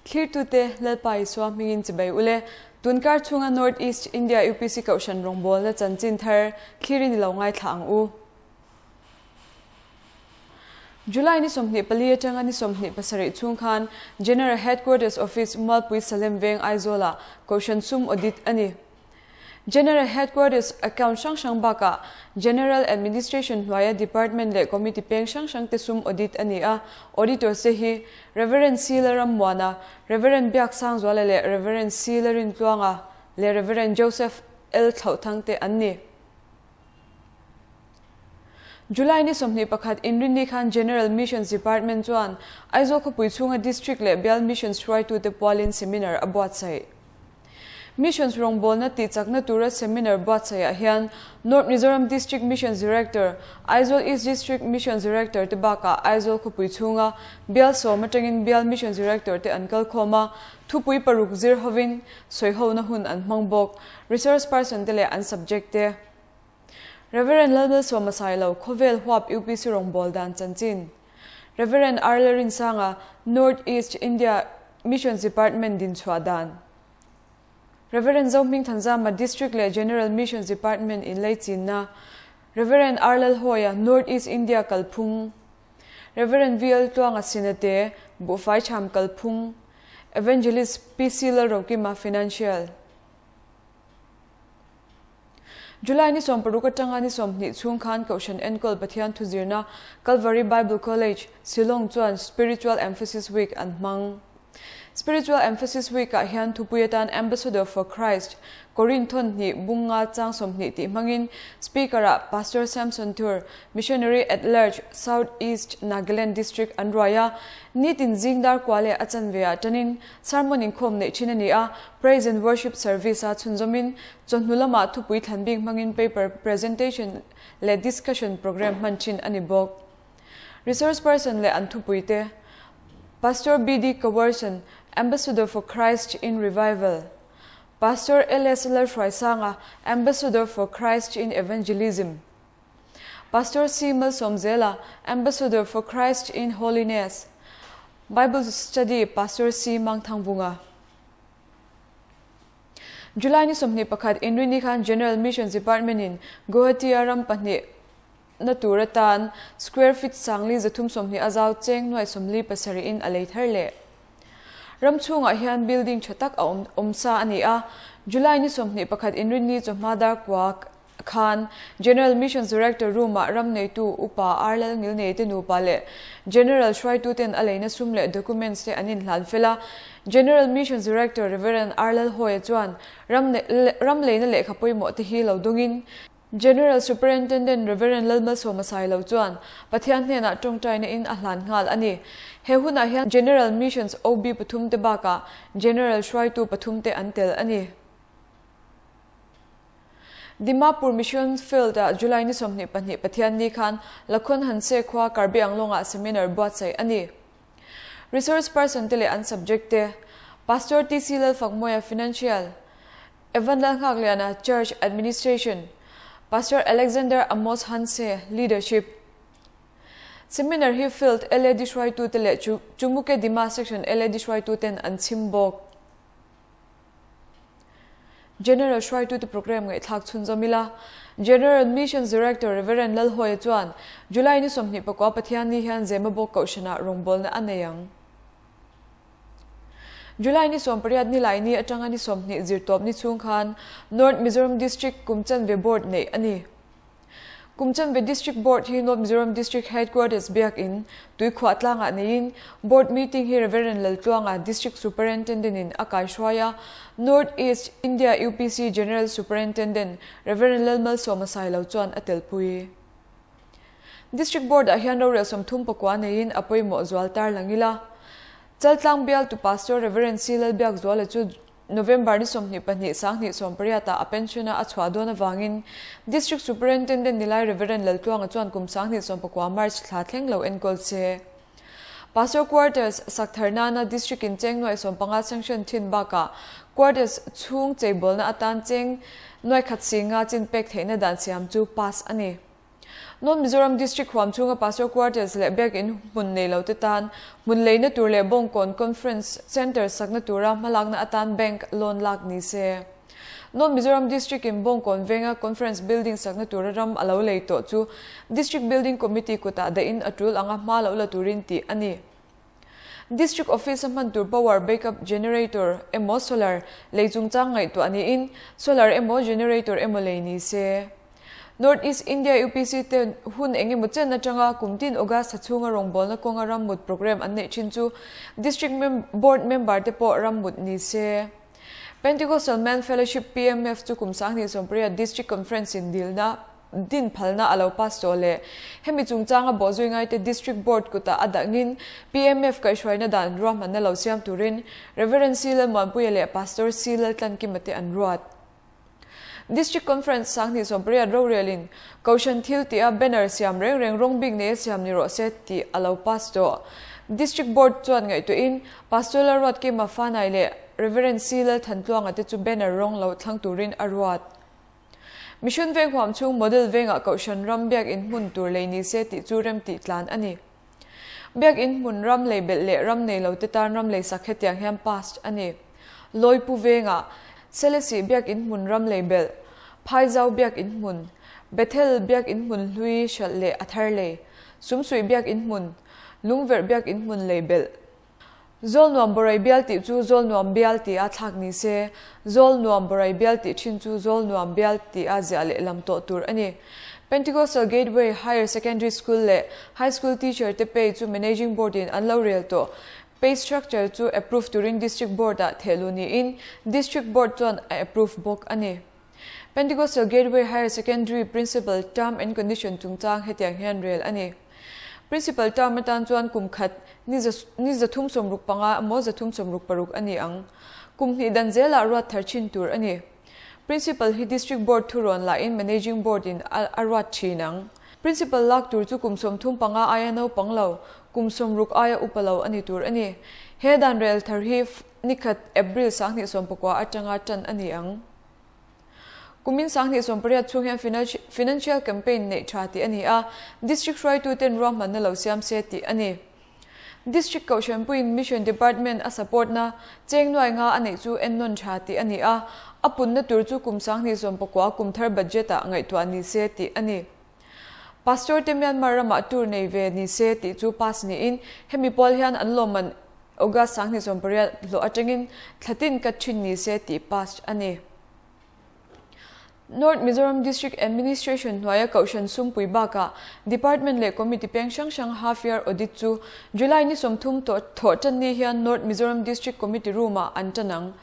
Thlirtute Lalpa Isua hmingin chibai ule. Tunkar chhunga North East India UPC Kohhran rawngbawlna chanchin thar thlirin i lo ngaithla ang u. July ni 24 atanga ni 27 chhung khan General Headquarters Office Mualpui Salem Veng Aizawlah Kohhran sum audit a ni. General Headquarters account hrang hrang bakah General Administration hnuaia Department leh Committee peng hrang hrang te sum audit a ni a, Auditors te hi Rev. C. Lalrammuana, Rev. Biaksangzuala leh Rev. C. Lalrintluanga leh Rev. Joseph L. Thlauhthang te an ni. July ni 21 Inrinni khan General Missions Department chuan Aizawl khawpui chhunga District leh Bial Missions hruaitute pualin seminar a buatsaih. Missions rawngbawlna tihchakna tura seminar buatsaihah hian North Mizoram District Missions Director, Aizawl East District Missions Director te bakah Aizawl khawpui chhunga bial sawm atangin bial Missions Director te an kalkhawm a, thupui paruk zir hovin sawihona hun an hmang bawk. Resource person te leh an subject te. Rev. Lalmalsawma Sailo, Khawvel huap UPC rawngbâwl dan chanchin. Rev. R. Lalrinsanga, North East India Missions Department dinchhuah dan. Rev. Zohming Thanzama, District leh General Missions Department inleichinna. Rev. R. Lalhawia, North East India kalphung. Rev. VL Tluanga Sinate, Buhfai Chham kalphung. Evangelist PC Lalrokima, Financial. July ni 60 atanga ni 20 chhung khan Kohhran enkawl Pathian thuzirna Calvary Bible College, Shillong chuan Spiritual Emphasis Week an hmang. Spiritual Emphasis Week ah hian thupui atan Ambassador for Christ, Korinthon hnih bunga chang 20 tih hmangin Speaker ah Pastor Samson Thur, Missionary at Large, South East Nagaland District an ruai a, nitin zingdar kua leh a chanve ah tanin Sermon inkhawm neih thin a ni a, Praise and Worship Service a chhunzawmin chawhnu lamah thupui thlan bik hmangin paper presentation leh discussion programme hman thin a ni bawk. Resource person leh an thupui te, Pastor BD Kawarson, Ambassador for Christ in Revival, Pastor LS Lalhruaisanga, Ambassador for Christ in Evangelism, Pastor C. Malsawmzela, Ambassador for Christ in Holiness, Bible Study, Pastor C. Mangthangvunga. July ni 21 Inrini khan General Missions Department in Guwahati a ram pahnih na tur atan square feet sangli 320 a zau cheng nuai 47 in a lei thar leh. Ram chhungah hian building tha tak a awm sa a ni a, July ni 21 Inrini chawhma dar kua khan General Missions Director room-ah ram neitu Upa R. Lalngilnei te nupa leh General hruaituten a leina sum leh documents te an inhlan fel a. General Missions Director Rev. R. Lalhawia chuan ram ram leina lehkha pawimawh te hi lo dawngin General Superintendent Rev. Lalmalsawma Sailo chuan Pathian hnenah tawngtaina in a hlan nghal a ni. He hunah hian General Missions OB pathum te bakah General hruaitu pathum te an tel a ni. Dimapur Mission Field-ah July ni 22 Pathianni khan Lakhon Hanse khua Karbi Anglong-ah seminar buatsaih a ni. Resource person te leh an subject te, Pastor TC Lalfakmawia Financial, Evan Lalnghakliana Church Administration, Pastor Alexander Amos Hanse Leadership. Seminar hi Field LAD hruaitute leh Chumuke Dima Section LAD hruaituten an chhim bawk. General hruaitute programme ngaihthlak chhunzawm ila. General Missions Director Rev. Lalhawia chuan July ni 24 Pathianni hian Zemabawk Kohhranah rawngbawlna a nei ang. July ni 18 ni laini atanga ni 20 zirtawp ni chhung khan North Mizoram District Kumchanve Board neih a ni. Kumchanve District Board hi North Mizoram District Headquarters biakin Tuikhuah tlangah neiin Board meeting hi Rev. Laltluanga District Superintendent in a kaihruai a, North East India UPC General Superintendent Rev. Lalmalsawma Sailo chuan a telpui. District Board ah hian rorel 34 neiin a pawimawh zual tar lang ila. Chaltlang bialtu Pastor Rev. C. Lalbiakzuala chu November ni 22 2018 ah a pension a a chhuah dawn avangin District Superintendent Nilai Rev. Laltluanga chuan kum 2019 March thla thleng lo enkawl che. Pastor Quarters sak thar nana District in cheng nuai 15 sanction thin bakah Quarters chhung cheibawlna atan cheng nuai khat si nga chin pek theihna dan siam chu pass a ni. North Mizoram District huam chhunga Pastor Quarters leh Biak In hmun nei lo te tan hmun leina tur leh Bawngkawn Conference Centre sakna tura hmalakna atan Bank loan lak ni se. North Mizoram District in Bawngkawn venga Conference Building sakna tura ram a lo lei tawh chu District Building Committee kutah dahin a tul anga hma loh la turin tih a ni. District Office a hman tur power backup generator emaw solar lei chungchang ngaihtuah niin solar emaw generator emaw lei ni se. North East India UPC te hun eng emaw chen atanga kum tin August thla chhunga rawngbawlna kawnga rammut programme an neih thin chu District Board member te pawh rammut ni se. Pentecostal Men Fellowship, PMF, chu kum 2018 District Conference in dilna din phalna a lo pass tawh leh hemi chungchanga bawhzui ngaite District Board kutah a dangin PMF kaihhruaina dan ruahmanna lo siam turin Rev. C. Lalmuanpuia leh Pastor C. Laltlankima te an ruat. District Conference 2018 rorelin Kohhran thil tih a banner siam reng reng rawng bik nei a siam ni rawh se tih a lo pass tawh. District Board chuan ngaihtuahin Pastor Lalruatkima Fanai leh Rev. C. Lalthantluanga te chu banner rawng lo thlang turin a ruat. Mission veng huam chhung model vengah Kohhran ram biakinn hmun tur lei ni se tih chu rem tih tlan a ni. Biakinn hmun ram lei belh leh ram nei lo te tan ram lei sak hetiang hian passed a ni. Lawipu vengah Selesih biakinn hmun ram lei belh, Phaizau biakinn hmun, Bethel biakinn hmun hlui hralh leh a thar lei, Sumsuih biakinn hmun, Lungverh biakinn hmun lei belh. Zawlnuam Borai bial tih chu Zawlnuam bial tia thlak ni se, Zawlnuam Borai bial tih thin chu Zawlnuam bial tia ziah leh lam tawh tur a ni. Pentecostal Gateway Higher Secondary School leh High School teacher te pay chu Managing Board in an lo rel tawh. Pay structure chu approve turin District Board ah thehluh niin District Board chuan a approve bawk a ni. Pentecostal Gateway Higher Secondary Principal Term and Condition chungchang hetiang hian rel a ni. Principal term atan chuan kum khat ni ni 365 emaw 366 a ni ang. Kum hnih dan zelah ruat thar thin tur a ni. Principal hi District Board thurawn lahin Managing Board in a ruat thin ang. Principal lak tur chu kum 35 aia naupang lo, kum 60 aia upa lo a ni tur a ni. He dan rel thar hi nikhat April 2019 atanga tan a ni ang. Kumin 2018 chhung hian Financial Campaign neih tha tih a ni a, District hruaituten ruahmanna lo siam se tih a ni. District Kohhranpuiin Mission Department a support na cheng nuai nga a neih chu ennawn tha tih a ni a, a punna tur chu kum 2019 kum thar budget ah ngaihtuah ni se tih a ni. Pastor te Myanmar ramah tour nei ve ni se tih chu pass niin hemi pawl hian an lawmman August 2018 hlawh atangin thlatin cut thin ni se tih pass a ni. North Mizoram District Administration hnuaia Kohhran Sumpui bakah Department leh Committee peng hrang hrang half year audit chu July ni 30 thawh tan ni hian North Mizoram District Committee Room ah an tan ang.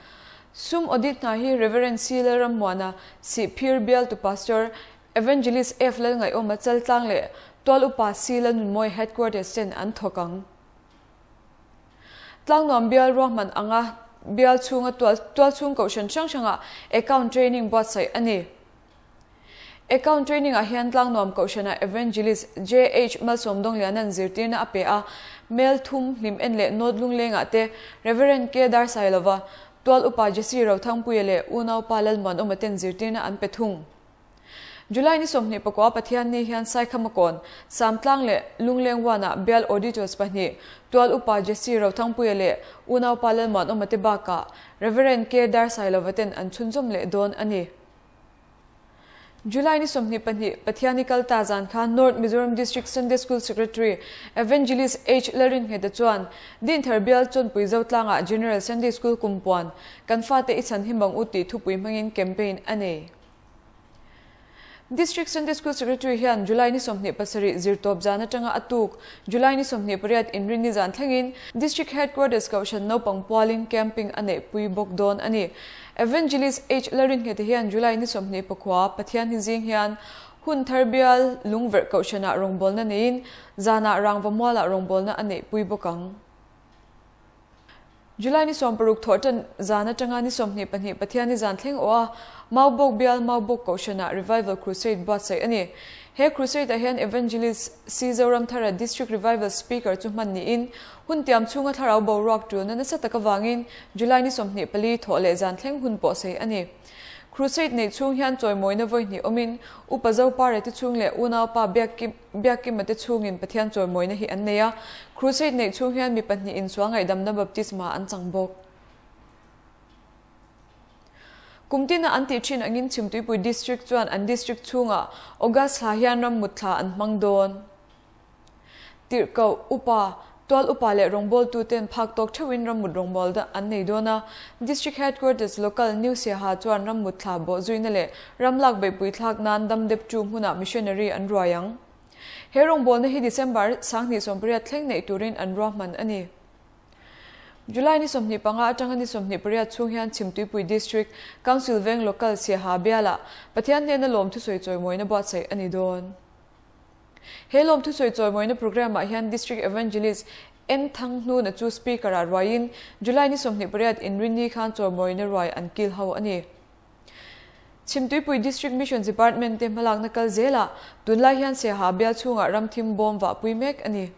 Sum audit hna hi Rev. C. Lalrammuana, Sihphir Bialtu Pastor, Evangelist F. Lalngaihawma Chaltlang leh Tual Upa C. Lalnunmawi Headquarters ten an thawk ang. Tlangnuam bial ruahman anga bial chhunga tual chhung kohhran hrang hrangah account training buatsaih a ni. Account training ah hian Tlangnuam kohhranah Evangelist JH Malsawmdawngliana'n zirtirna a pe a, Mel thum hlim en leh North Lunglengah te Rev. K Darsailova, Tual Upa Jesse Rothangpuia leh Unaupa Lalmuanawma ten zirtirna an pe thung. July ni 24 Pathianni hian Saikhamakawn, Samtlang leh Lungleng One-ah bial Auditors pahnih, Tual Upa Jesse Rothangpuia leh Unaupa Lalmuanawma te bakah Rev. K. Darsailova ten an chhunzawm leh dawn a ni. July ni 22 Pathianni kal ta zan khan North Mizoram District Sunday School Secretary Evangelist H. Lalringheta chuan Dinthar bial Chawnpui Zotlangah General Sunday School kumpuan Kan fate i chhan him ang u tih thupui hmangin campaign a nei. District Sunday School Secretary hian July ni 27 zirtawp zan atanga a tuk July ni 28 inrinni zan thlengin District Headquarters Kohhran naupang pualin camping a neih pui bawk dawn a ni. Evangelist H. Laringhete hian July ni 24 Pathian hi zing hian hun thar bial lungverh Kohhranah rawngbawlna neiin zanah rangva mualah rawngbawlna a neih pui bawk ang. July ni 60 thawh tan zan atanga ni 22 Pathian ni zan thleng aw a Maubawk bial Maubawk Kohhranah Revival Crusade buatsaih a ni. He crusade ah hian Evangelist C. Zoramthara District Revival Speaker chu hman niin hun tiam chhunga thlarau boruak tulna nasa tak avangin July ni 24 thawh leh zan thleng hun pawh sei a ni. Crusade neih chhung hian chawimawina vawi hnih awmin Upa Zopara te chhung leh unaupa Biakkima te chhungin Pathian chawimawina hi an nei a. Crusade neih chhung hian mi pahnihin sual ngaihdamna baptisma an chang bawk. Kum tina an tih thin angin Chhimtuipui District chuan an District chhungah August thla hian rammut thla an hmang dawn. Tirhkoh, upa, tual upa leh rawngbawltuten phak tawk theuhin rammut rawngbâwl an nei dawn a. District Headquarters Local New Siaha chuan rammut thla bawh zuina leh ram lak beihpui thlak nan dam dep chu hmunah missionary an ruai ang. He rawngbawlna hi December 2018 thleng neih turin an ruahman a ni. July ni 25 atanga ni 28 chhung hian Chhimtuipui District Council Veng Local Siaha bialah Pathian hnena lawmthusawi chawimawina buatsaih a ni dawn. He lawmthusawi chawimawina programme ah hian District Evangelist N Thang Hnuna chu Speaker ah ruaiin July ni 28 inrinni khan chawimawina ruai an kil ho a ni. Chhimtuipui District Missions Department te hmalakna kal zelah tunlai hian Siaha bial chhungah ramthim bawm vahpui mek a ni.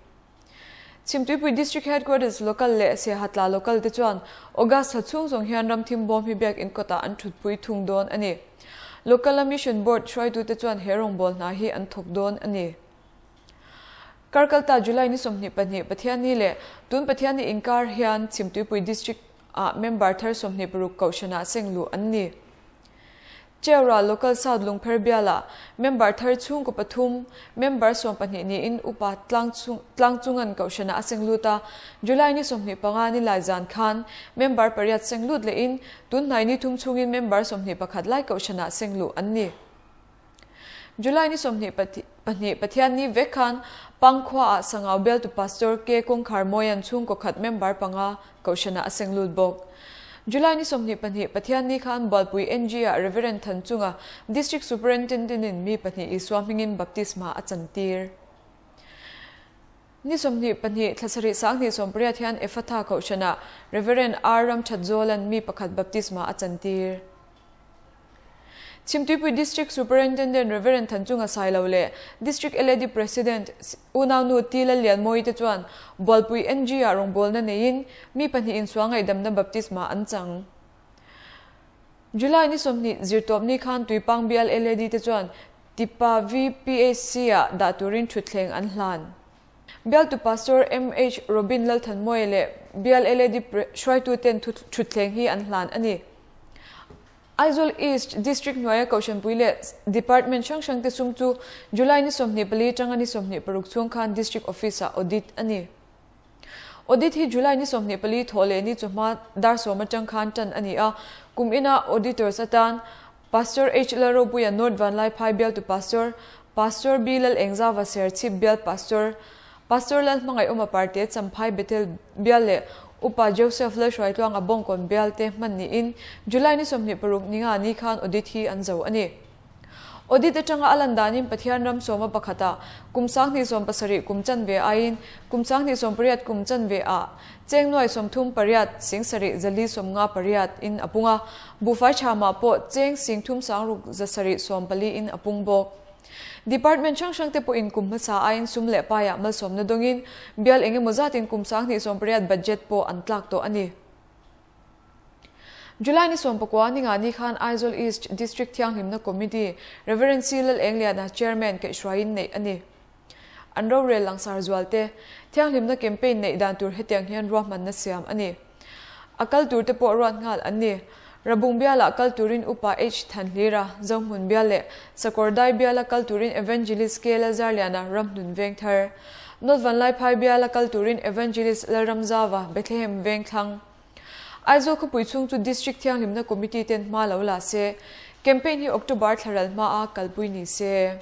Chhimtuipui District Headquarters Local leh Siahatla Local te chuan August thla chhung zawng hian ramthim bawm hi biak inkawtah an thutpui thung dawn a ni. Local-a Mission Board hruaitute chuan he rawngbâwl hna hi an thawk dawn a ni. Karkalta July ni 22 Pathianni leh tun Pathianni inkar hian Chhimtuipui District-ah member thar 26 kohhranah seng luh an ni. Cheura Local South Lungpher bialah member thar chhungkaw pathum, member 12 niin upa Tlangchungan kohhranah a seng lut a. July ni 25 ni lai zan khan member pariat seng lut lehin tun hnai ni thum chhungin member 21 lai kohhranah seng luh an ni. July ni 22 Pathian ni vek khan Pangkhuaah Sangau bialtu Pastor K Kawngkhar Mawian chhungkaw khat member panga kohhranah a seng lut bawk. July ni 22 Pathian ni khan Bualpui NG ah Reverend Thanchunga District Superintendent in mi pahnih Isua hmingin baptisma a chantir. Ni 22 thla sarih 2018 hian Ephatha kohhranah Reverend R Ramthatzawlan mi pakhat baptisma a chantir. Chhimtuipui District Superintendent Reverend Thanchunga Sailo leh District LAD President Unaunu T Lallianmawii te chuan Bualpui NG ah rawngbawlna neiin mi pahnihin sual ngaihdamna baptisma an chang. July ni 20 zirtawpni khan Tuipang bial LAD te chuan Tipa VPHC ah dah turin thutthleng an hlan. Bialtu Pastor MH Robin Lalthanmawia leh bial LAD hruaituten thutthleng hi an hlan a ni. Aizawl East District hnuaia Kohhranpui leh Department hrang hrangte sum chu July ni 24 atanga ni 26 chhung khan District Office-ah audit a ni. Audit hi July ni 24 thawh leh ni chawhma dar sawm atang khan tan a ni a, kum ina Auditors atan Pastor H Lalropuia North Vanlaiphai bialtu Pastor, Pastor B Lalengzava Serchhip bial Pastor, Pastor Lalhmangaih Awma Parte Champhai Bethel bial leh Upa Joseph Lalhruaitluanga Bawngkawn bial te hman niin July ni 26 ni nga ni khan audit hi an zo a ni. Audit atanga a lan danin Pathian ram sawma pakhata kum 2017 kum chanve aiin kum 2018 kum chanve ah cheng nuai 38 sing sarih zali 58 in a pung a, buhfai thamah pawh cheng 3 sang ruk za sarih 14 in a pung bawk. Department hrang hrang te pawhin kum hmasa aiin sum leh paiah malsawmna dawngin bial engemaw zatin kum 2018 budget pawh an tlak tawh a ni. July ni 19 ni nga ni khan Aizawl East District Thianghlimna Committee Reverend C Lalengliana Chairman kaihhruaiin neih a ni. An rorel langsar zualte Thianghlimna campaign neih dan tur hetiang hian ruahmanna siam a ni. A kal tur te pawh ruat nghal an ni. Rabung bialah kal turin Upa H Thanhlira, Zohmun bial leh Sakawrdai biala kal turin Evangelist K Lalzarliana Ramhnun Veng Thar. North Vanlaiphai biala kal turin Evangelist Lalramzava Bethlehem Veng Thlang. Aizawl khawpui chhung chu District Thianghlimna Committee ten hma lo la se, campaign hi October thlaral hmaa kalpui ni se.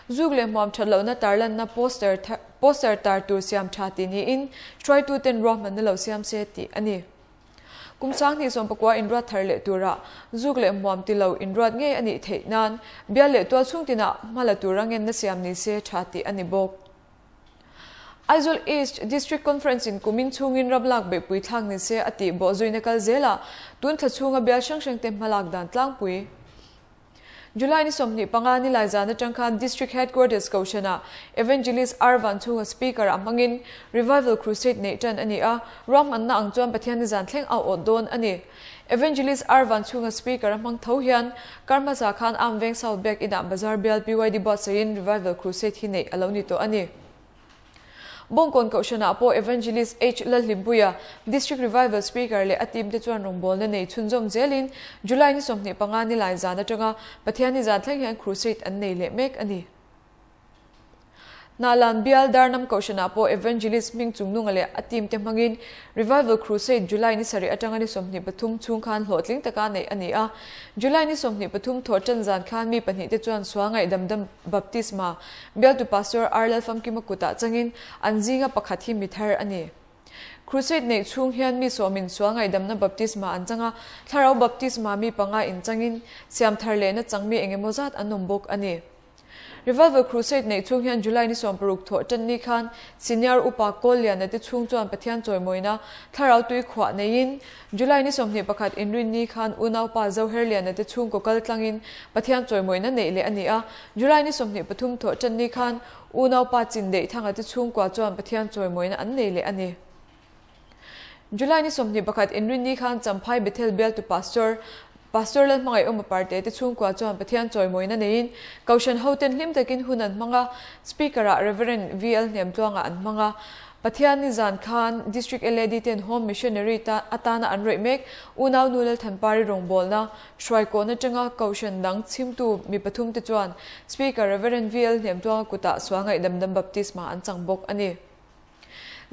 Zuk leh hmuam that lohna tarlanna poster poster tar tur siam tha tih niin hruaitu ten ruahmanna lo siam se tih a ni. Kum 2019 inruat thar leh tura zuk leh hmuam ti lo inruat ngei a nih theih nan bial leh tual chhung tinah hma la tura ngenna siam ni se tha tih a ni bawk. Aizawl East District Conference in kumin chhungin ram lak beihpui thlak ni se a tih bawh zuina kal zelah tun thla chhunga bial hrang hrang te hma lak dan tlangpui. July ni 25 ni lai zan atang khan District Headquarters Kohhrana Evangelist R Vanchhunga Speaker ah hmangin Revival Crusade neih tan a ni a, ruahmanna ang chuan Pathian ni zan thleng a awt dawn a ni. Evangelist R Vanchhunga Speaker a hmang tho hian kar hmasa khan Amveng South Biak Inah Bazar Bial PYD buatsaihin Revival Crusade hi neih a lo ni tawh a ni. Bawngkawn Kohhranah pawh Evangelist H Lalhlimpuia, District Revival Speaker leh a team te chuan rawngbawlna nei chhunzawm zelin July ni 25 ni lai zan atanga Pathianni zan thleng hian crusade an nei leh mek a ni. Hnahlan Bial Darnam Kohhranah pawh Evangelist hming chungnunga leh a team te hmangin Revival Crusade July ni sarih atanga ni 23 chhung khan hlawhtling taka neih a ni a. July ni 23 thawh tan zan khan mi pahnih te chuan sual ngaihdam dam Baptisma, Bialtu Pastor R Lalfamkima kutah changin an zinga pakhat hi mi thar a ni. Crusade neih chhung hian mi sawmin sual ngaihdamna baptisma an chang a, thlarau baptisma mi panga in changin siam thar lehna chang mi engemaw zat an awm bawk a ni. Revival Crusade neih chhung hian July ni 60 thawh tan ni khan Senior Upa Kawlliana te chhung chuan Pathian chawimawina thlarau tui khuah neiin July ni 21 inrin ni khan unaupa Zoherliana te chhungkaw kal tlangin Pathian chawimawina neih leh a ni a, July ni 23 thawh tan ni khan unaupa Chindeih Thanga te chhungkua chuan Pathian chawimawina an nei leh a ni. July ni 21 inrin ni khan Champhai Bethel bialtu Pastor Pastor Lalhmangaih Awma Parte te chhungkua chuan Pathian chawimawina neiin Kohhran hoten hlim takin hun an hmang a, Speaker-ah Reverend VL Hnemtluanga an hmang a. Pathian ni zan khan District LAD ten Home Missionary ta atana an rawih mek unau nu Lalthanpari rawngbawlna hruaikawn atanga Kohhran dang chhimtu mi pathum te chuan Speaker Reverend VL Hnemtluanga kutah sual ngaihdam dam baptisma an chang bawk a ni.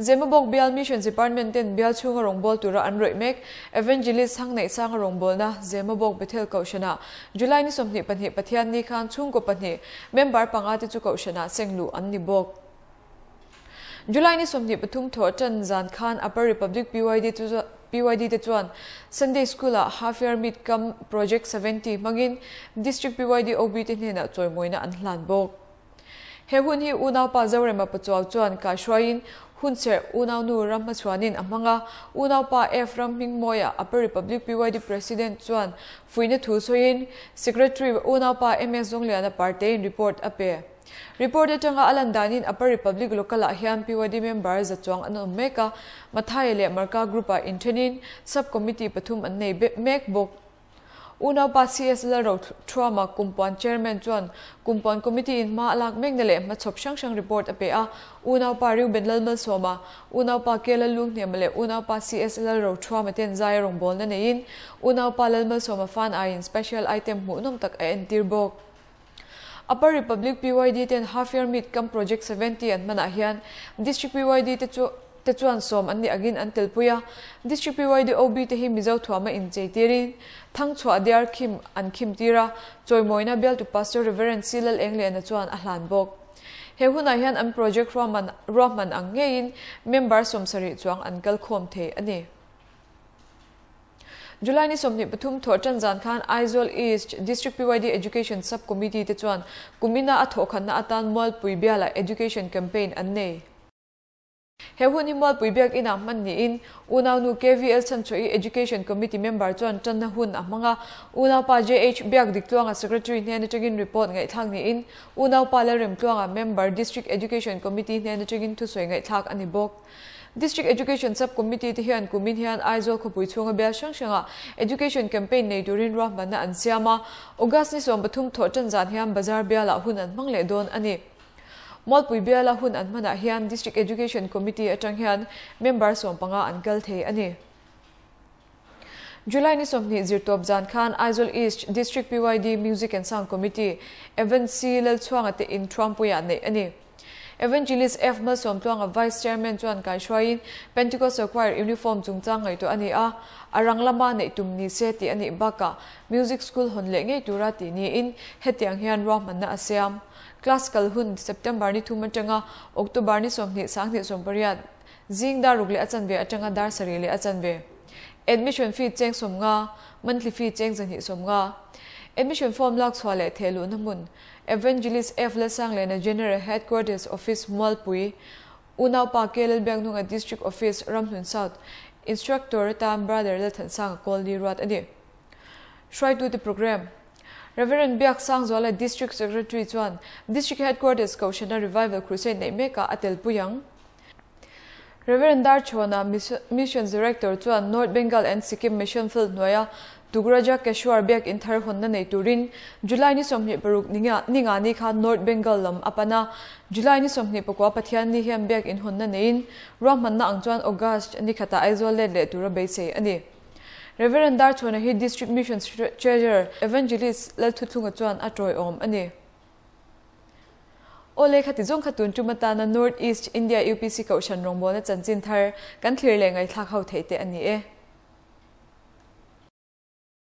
Zemabawk Bial Missions Department ten bial chhunga rawngbâwl tura an rawih mek Evangelist Hangneihsanga rawngbâwlna Zemabawk Bethel Kohhranah July ni 22 Pathian ni khan chhungkaw pahnih member panga te chu Kohhranah seng luh an ni bawk. July ni 23 thawh tan zan khan Upper Republic PYD chu PYD te chuan Sunday School-ah Half Year Meet Cum Project 70 hmangin District PYD OB te hnenah chawimawina an hlan bawk. He hun hi unaupa Zorema Pachuau chuan kaihruaiin hunserh unaunu ram hmachhuanin a hmang a, unaupa F ram hmingmawia Upper Republic PYD President chuan fuihna thu sawiin Secretary unaupa MS Zawngliana Partein report a pe. Report atanga a lan danin Upper Republic Local-ah hian PYD member za chuang an awm mek a, Mathai leh Marka Group-ah inthenin Sub-Committee pathum an nei mek bawk. Unaupa CS Lalrothuama Kumpuan Chairman chuan Kumpuan Committee in hma a lak mekna leh hmachhawp hrang hrang report a pe a. Unaupa Reuben Lalmalsawma, Unaupa K Lallunghniama leh Unaupa CS Lalrothuama ten zai a rawngbawlna neiin Unaupa Lalmalsawma fan aiin special item hmuhnawm tak a entir bawk. Upper Republic PYD ten Half Year Meet Cum Project 70 an hmanah hian District PYD te chu te chuan sawm an nih angin an telpui a. District PYD OB te hi Mizo thuama inchei tirin Thangchhuah diar khim an khim tir a, chawimawina bialtu Pastor Reverend C Lal Engliana chuan a hlan bawk. He hunah hian an project ruahman ruahman ang ngeiin member 70 chuang an kal khawm thei a ni. July ni 23 thawh tan zan khan Aizawl East District PYD Education Sub Committee te chuan kumina a thawhkhatna atan Mualpui bialah Education Campaign an nei. He hun hi Mualpui biak inah hman niin unaunu KVL Chhanchhuahi Education Committee member chuan tanna hun a hmang a, unaupa JH Biak Diktluanga Secretary hnen atangin report ngaihthlak niin unaupa Lalremtluanga member District Education Committee hnen atangin thusawi ngaihthlak a ni bawk. District Education Sub Committee te hian kumin hian Aizawl khawpui chhunga bial hrang hrangah Education Campaign nei turin ruahmanna an siam a, August ni 13 thawh tan zan hian Bazar bialah hun an hmang leh dawn a ni. Mualpui biala hun an hmanah hian District Education Committee atang hian member 15 an kal thei a ni. July ni 20 zirtawp zan khan Aizawl East District PYD Music and Sound Committee Evan C Lalchhuanga te in Thuampuiah neih a ni. Evangelist F Malsawmtluanga Vice Chairman chuan kaihruaiin Pentecostal Choir uniform chungchang ngaihtuah a ni a, a rang lama neih tum ni se tih a nih bakah Music School hawn leh ngei tura tih niin hetiang hian ruahmanna a siam. Class kal hun September ni thum atanga October ni 20 sanghnih 18 zing dar ruk leh a chanve atanga dar sarih leh a chanve. Admission fee cheng 50, monthly fee cheng 250. Admission form lak chhuah leh thehluhna hmun Evangelist F Lalsangliana General Headquarters Office Mualpui, Unaupa K Lalbiaknunga District Office Ramhlun South, Instructor atan Brother Lalthansanga Kawlni ruat a ni. Hruaitute Program. Rev. Biaksangzuala District Secretary chuan District Headquarters Kohhrana Revival Crusade neih mekah a telpui ang. Rev. Darchhuana Missions Director chuan North Bengal and Sikkim Mission Field hnuaia Tugraja Keshwar Biak In thar hawnna nei turin July ni 26 ninga ni khan North Bengal lam a pan a, July ni 24 Pathianni hian Biak In hawnna neiin ruahmanna ang chuan August ni khatah Aizawl let leh tura beisei a ni. Rev. Darchhuana hi District Missions Treasurer Evangelist Lalthuthlunga chuan a tawiawm a ni. Aw le khati zawng kha tun tum atana North East India UPC Kohhran rawngbawlna chanchin thar kan thlir leh ngaihthlak ho theih te a ni e.